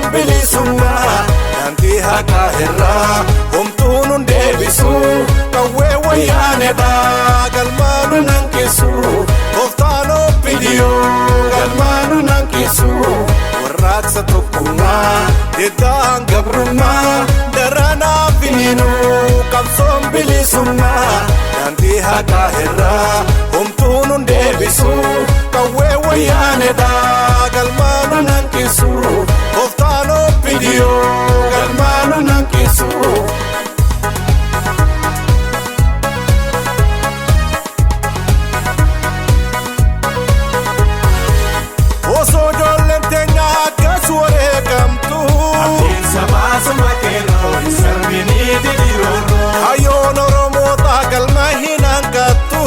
Qabsoon bilisummaa daandii haqaa irraa homtuu nun deebisu. Qawwee wayyaanedha galmaanu nanqisu. Tooftaan OPDO galmaanu nanqisu. Warraaqsa tokkummaa diddaan gabrummaa daranaa finiinu. Qabsoon bilisummaa daandii haqaa irraa homtuu nun deebisu. Qawwee wayyaanedha galmaanu nanqisu. Tooftaan OPDO galmaanu nanqisu. Osoo ijoolleen teenya akkas wareegamtu. Abdiin baasuma qeerroo hin sarbinii didhiroorroo. Hayyoon Oromoota galma hin hanqattu.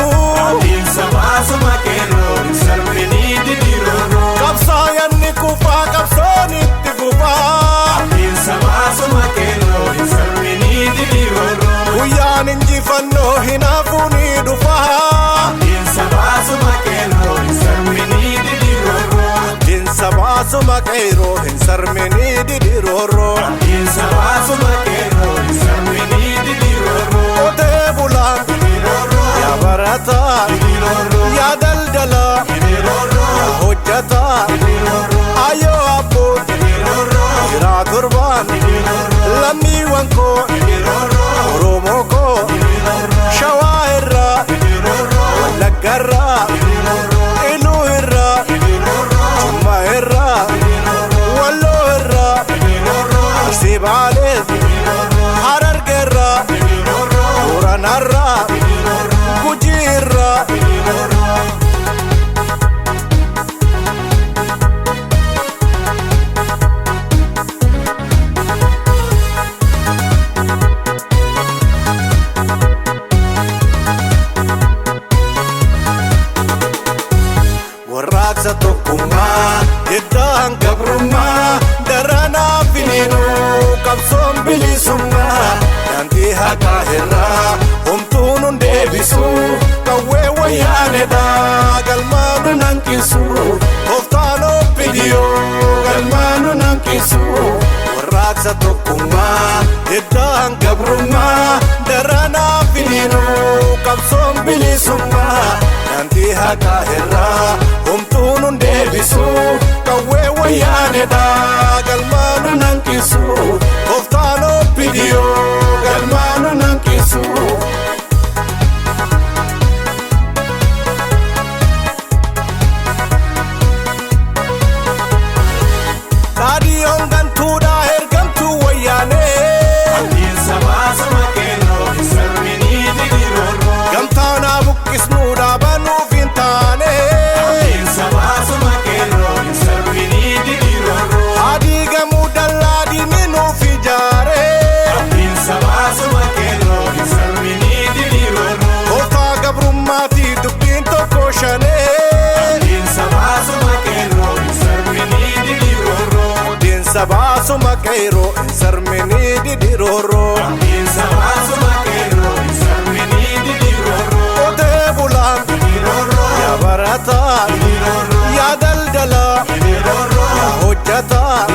Abdiin baasuma qeerroo hin sarbinii didhiroorroo. Qabsaayanni kufaa qabsoon itti fufaa. Abdiin baasuma qeerroo hin sarbinii didhiroorroo. Guyyaan injifannoo hin hafu ni dhufaa. Abdiin baasuma qeerroo hin sarbinii didhiroorroo. Abdiin baasuma qeerroo hin sarminii didhiroorroo. Abdiin baasuma qeerroo hin sarbinii didhiroorroo. Qotee bulaa Didhiroorroo. yaa barataa Didhiroorroo. yaa daldalaa Didhiroorroo. yaa hojjataa Didhiroorroo. ayyoo abboo Didhiroorroo. dhiiraa torbaan Didhiroorroo. lammiiwwan koo Didhiroorroo. Oromoo koo Didhiroorroo. Shawaa irraa Didhiroorroo. Wallagga irraa Didhiroorroo. Iluu irraa Didhiroorroo. Jimma irraa Didhiroorroo. Walloo irraa Didhiroorroo. Arsii Baalee Didhiroorroo. Harargee irraa Didhiroorroo. Booranaa irraa Didhiroorroo. Gujii irraa. Didhiroorroo. Warraaqsa tokkummaa diddaan gabrummaa daranaa finiinu. Qabsoon bilisummaa daandii haqaa irraa homtuu nun deebisu. Qawwee wayyaanedha galmaanu nanqisu. Tooftaan OPDO galmaanu nanqisu. Warraaqsa tokkummaa diddaan gabrummaa daranaa finiinu. Qabsoon bilisummaa daandii haqaa irraa homtuu nun deebisu. Qawwee wayyaanedha galmaanu nanqisu. Tooftaan OPDO galmaanu nanqisu. Raadiyoon gantuudhaa ergamtuu wayyaanee. Abdiin baasuma qeerroo hin sarbinii didhiroorroo. Gamtaanaa buqqisnuu dhaabanuuf hin taane. Abdiin baasuma qeerroo hin sarbinii didhiroorroo. Adii gamuu dallaa diinni nuuf ijaare. Abdiin baasuma qeerroo hin sarbinii didhiroorroo. Tooftaa gabrummaatii dubbiin tokko shanee. Abdiin baasuma qeerroo hin sarbinii didhiroorroo. Abdiin baasuma qeerroo hin sarminii didhiroorroo. Abdiin baasuma qeerroo hin sarbinii didhiroorroo. Qotee bulaa Didhiroorroo. yaa barataa Didhiroorroo. yaa daldalaa Didhiroorroo. yaa hojjataa.